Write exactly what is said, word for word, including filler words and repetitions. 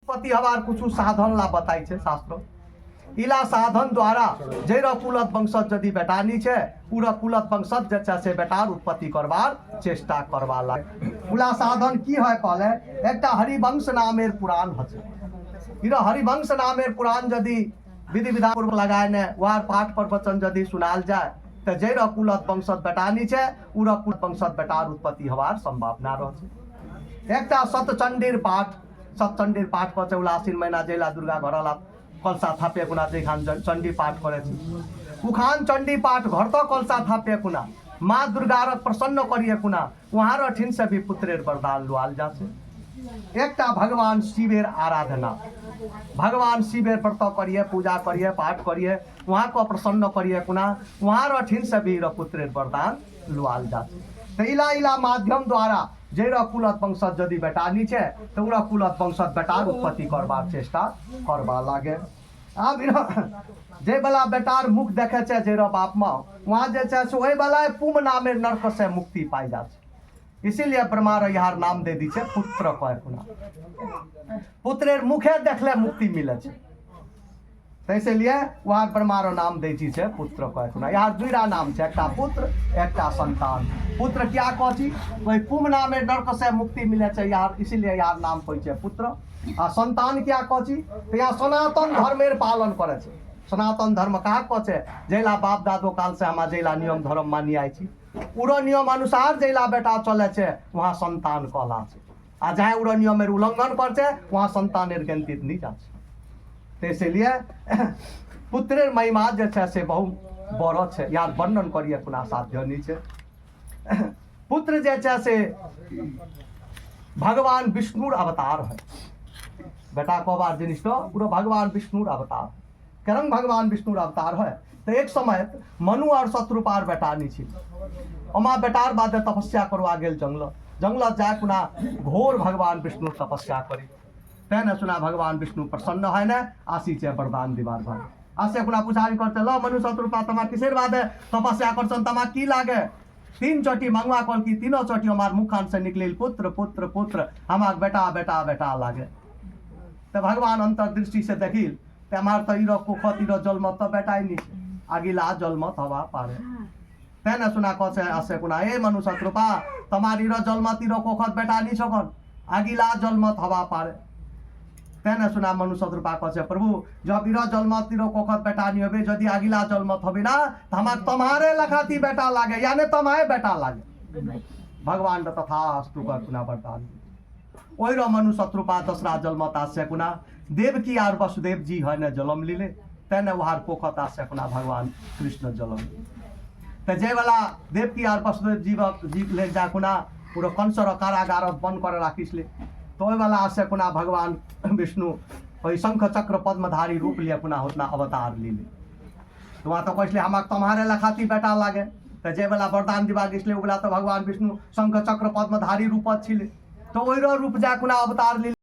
उत्पत्ति हवार कुछु साधन ला बताइ छै शास्त्र। इला साधन द्वारा जैर कुलत वंशज जदि बेटा नी छै, उर कुलत वंशज जे छै से बेटार उत्पत्ति करबार चेष्टा करबा लागे। उला साधन की हय कहले, एकटा हरिवंश नामेर पुराण हय छै। इर हरिवंश नामेर पुराण जदि विधि विधान पूर्वक लगायने वार पाठ प्रवचन जदि सुनाल जाय, त जैर कुलत वंशज बेटा नी छै, उर कुलत वंशज बेटार उत्पत्ति हवार संभावना रह छै। एकटा सतचंडीर पाठ, सतचंडीर पाठ कहै छै, उला आश्विन महिना जैला दुर्गा घरला कलसा थापे कुना जैखान च-, चंडी पाठ करे छै। उखान चंडी पाठ घरत कलसा थापे कुना, माँ दुर्गार प्रसन्न करिए कुना, उहार ठिन से भी पुत्रेर वरदान लुआल जा छै। एकटा भगवान शिवेर आराधना, भगवान शिवेर व्रत करिए, पूजा करिए, पाठ करिए, उहाक प्रसन्न करिए कुना, उहार ठिन से भी इर पुत्रेर वरदान लुआल जा छै। त इला इला माध्यम द्वारा जैर कुलत वंशज जदि बेटा नी छै, त उर कुलत वंशज बेटार उत्पत्ति करबार चेष्टा करबा लागे। आब इर जे बला बेटार मुख देखे छै जैर बाप माँ, उहाँ जे छै से ओइ बला पुम नामेर नरक से मुक्ति पाइ जा छै। इसीलिए ब्रह्मार इहार नाम दे दी छै पुत्र कहे कुना। पुत्रेर मुखे देखले मुक्ति मिले छै। त इसीलिए उहार ब्रह्मार नाम दै छी छै पुत्र कहे कुना। इहार दुइरा नाम छै, एकटा पुत्र, एकटा संतान। पुत्र किया कहै छी? ओइ पुम नामेर नरक से मुक्ति मिले छै इहार, इसीलिए इहार नाम कहै छै पुत्र। आ संतान किया कहै छी? त इहाँ सनातन धर्मेर पालन करे छै। सनातन धर्म कहाँ कहै छै? जैला बाप दादो काल से हमा जैला नियम धर्म मानि आइ छी, उर नियम अनुसार जैला बेटा चले छै, उहाँ संतान कहला छै। आ जहाँ उर नियमेर उल्लंघन करे छै, उहाँ संतानेर गिनतीत नी जा छै। त इसीलिए पुत्रेर महिमा जे छै से बहुत बड़ छै, इहार वर्णन करिए कुना साध्य नी छै। पुत्र जे छै से भगवान विष्णुर अवतार हय। बेटा कहबार जिनिस त उर भगवान विष्णुर अवतार। केरंग भगवान विष्णुर अवतार हय। त एक समय मनु आर शतरूपार बेटा नी छिल। अमा बेटार बादे तपस्या करवा गेल जंगल। जंगल जाय कुना घोर भगवान विष्णुर तपस्या करी। तेने सुना भगवान विष्णु प्रसन्न हयने, आसी छै वरदान दिबार बाद। आसे कुना पुछारी करते, ल मनु शतरूपा, तमा किसेर बादे तपस्या करछन, तमा की लागे? तीन चोटी मंगवा कहल कि तीनों चोटी हमार मुखान से निकलिल, पुत्र, पुत्र, पुत्र, हमार बेटा, बेटा, बेटा लागे। त भगवान अंतर्दृष्टि से देखिल, त हमार त इरो कोखत इरो जलमत त बेटाई नी छै, अगिला जलमत हवा पारे। तेने सुना कहै छै आसे कुना, ए मनु शतरूपा, तमार इरो जलमत इरो कोखत बेटा नी छकन, अगिला जलमत हवा पारे। तेने सुना मनु शतरूपा कहै छै, प्रभु, जब इरो जलमत इरो कोखत बेटा नी हबे, जदि अगिला जलमत हबे ना, त हमार तमारे लखाती बेटा लागे, याने तमाए बेटा लागे। भगवान त तथास्तु कह कुना वरदान। ओइरो मनु शतरूपा दसरा जलमत आसे कुना देवकी आर वसुदेव जी हयने जलम लिले, तेने उहार कोखत आसे कुना भगवान कृष्ण जलम लिले। त जे बला देवकी आर वसुदेव जी ब-, जी ले जा कुना पूरा कंसर कारागार बंद करे राखिसले। त ओइ बला आसे कुना भगवान विष्णु ओइ शंख चक्र पद्मधारी रूप लिए कुना होतना अवतार लिले। त उहाँ त कहै छले, "हमाक तम्हारे लखाती बेटा लागे।" त जे बला वरदान दिबा गेसले, उ बला त भगवान विष्णु शंख चक्र पद्मधारी रूप छिले। त ओइरो रूप जा कुना अवतार लिले।